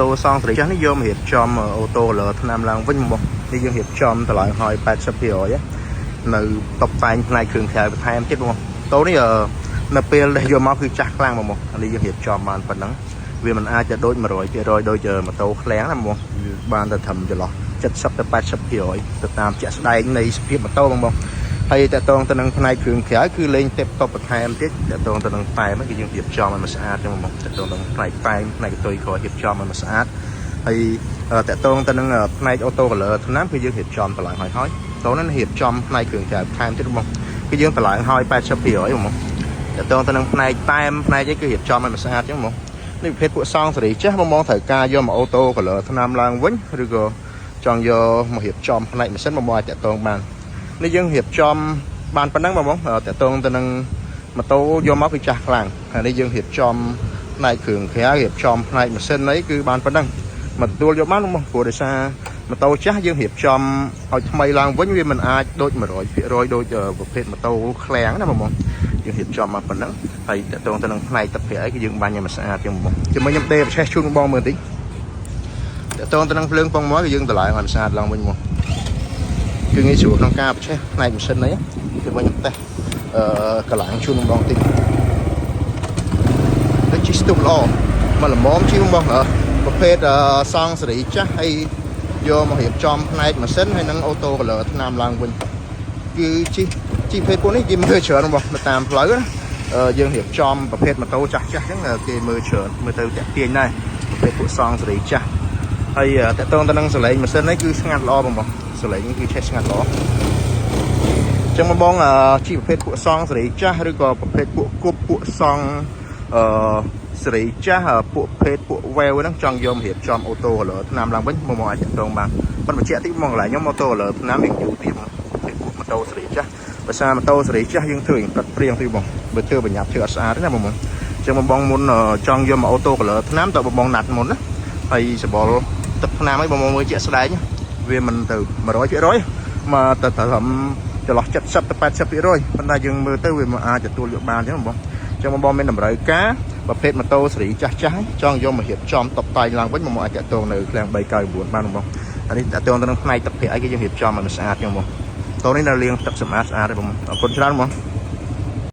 តូសង់សេរីចាស់នេះយកមករៀបចំ auto color ថ្នាំឡើងវិញបងនេះយើងរៀបចំតម្លៃឲ្យ80%នៅតបតែងផ្នែកគ្រឿងក្រៅបន្ថែមទៀតបងតូនេះនៅពេលដែលយកមកគឺចាស់ខ្លាំងបងនេះយើងរៀបចំបានប៉ុណ្ណឹងវាមិនអាចจะដូច100%ដូចម៉ូតូឃ្លាំងណាបងវាបានតែត្រឹមចន្លោះ70ទៅ80%ទៅតាមជាក់ស្ដែងនៃសភាពម៉ូតូបងបងហើយតកតងទៅនឹងផ្នែកគ្រឿងក្រៅគឺលេងទេពតបបន្ថែមទៀតតកតងទៅនឹងតែមគឺយើងរៀបចំឲ្យมันស្អាតចឹងបងតកតងនឹងផ្នែកតែមផ្នែកកតុយក្រោយរៀបចំឲ្យมันស្អាតហើយតកតងទៅនឹងផ្នែក auto color ថ្នាំគឺយើងរៀបចំតម្លើងហើយហើយតោះนั้นរៀបចំផ្នែកគ្រឿងក្រៅបន្ថែមទៀតបងគឺយើងតម្លើងហើយ80%បងតកតងទៅនឹងផ្នែកតែមផ្នែកអីគឺរៀបចំឲ្យมันស្អាតចឹងបងនេះប្រភេទពួកសង់សេរីចាស់បងបងត្រូវការយកមក auto color ថ្នាំឡើងវិញឬក៏ចង់យកមករៀបចំផ្នែកម៉ាស៊ីនបងបងអាចតាក់ទងបាននេះយើងរៀបចំបានប៉ុណ្ណឹងបងបងតាក់ទងទៅនឹងម៉ូតូយកមកគឺចាស់ខ្លាំងហើយនេះយើងរៀបចំផ្នែកគ្រឿងក្រៅរៀបចំផ្នែកម៉ាស៊ីនអីគឺបានប៉ុណ្ណឹងមកទទួលយកបានបងព្រោះដោយសារម៉ូតូចាស់យើងរៀបចំឲ្យថ្មីឡើងវិញវាមិនអាចដូច100%ដូចប្រភេទម៉ូតូឃ្លាំងណាបងបងយើងរៀបចំមកប៉ុណ្ណឹងហើយតាក់ទងទៅនឹងផ្នែកទឹកប្រាក់អីគឺយើងបាញ់ឲ្យมันស្អាតជាងបងជាមួយខ្ញុំដេប្រឆេះជូនបងមើលតិចតាក់ទងទៅនឹងភ្លើងប៉ុងមកគឺយើងតម្លើងឲ្យมันស្អាតឡើងវិញមកគឺងាយស្រួលក្នុងការប្រឆេះផ្នែកម៉ាស៊ីនអីគឺវិញខ្ញុំតេស្តអឺកម្លាំងជូនបងតិចដូចជិះស្ទុះល្អមកល្មមជិះបងប្រភេទសង់សេរីចាស់ហើយយកមករៀបចំផ្នែកម៉ាស៊ីនហើយនឹង auto color ថ្នាំឡើងវិញគឺជិះជិះប្រភេទពួកនេះគេមើលច្រើនរបស់នៅតាមផ្លូវណាយើងរៀបចំប្រភេទម៉ូតូចាស់ចាស់អញ្ចឹងគេមើលច្រើនមើលទៅតាក់ទាញដែរប្រភេទពួកសង់សេរីចាស់ហើយតកតងទៅនឹងសលេងម៉ាស៊ីននេះគឺស្ងាត់ល្អបងបងសលេងគឺឆេះស្ងាត់ល្អចឹងបងបងជីប្រភេទពួកសង់សេរីចាស់ឬក៏ប្រភេទពួកគប់ពួកសង់អឺសេរីចាស់ពួកភេទពួកវែវហ្នឹងចង់យកមករៀបចំ auto color ថ្នាំឡើងវិញបងបងអាចតាក់ទងបានប៉ុន្តែបញ្ជាក់តិចបងកន្លែងខ្ញុំ auto color ថ្នាំវាយូរទៀតបងប្រភេទពួកម៉ូតូសេរីចាស់បើសារម៉ូតូសេរីចាស់យើងធ្វើយ៉ាងកាត់ព្រៀងទីបងបើធ្វើបញ្ញាប់ធ្វើអត់ស្អាតទេណាបងបងចឹងបងបងមុនចង់យកមក auto color ថ្នាំតើបងបងណាត់មុនណាហើយសបល់ទឹកថ្នាំអីបងបងមើលជាក់ស្ដែងវាមិនទៅ100%មកទៅត្រឹមចន្លោះ70ទៅ80%ប៉ុន្តែយើងមើលទៅវាមិនអាចទទួលយកបានអញ្ចឹងបងចឹងបងបងមានតម្រូវការប្រភេទម៉ូតូសេរីចាស់ចាស់ចង់យកមករៀបចំតុបតែងឡើងវិញមកមកអាចតាក់ទងនៅឃ្លាំង399បានបងអានេះតាក់ទងទៅនឹងផ្នែកទឹកភ័ក្រអីគេយើងរៀបចំឲ្យมันស្អាតចឹងបងតូនេះនៅលាងទឹកសម្អាតស្អាតទេបងអរគុណច្រើនបង។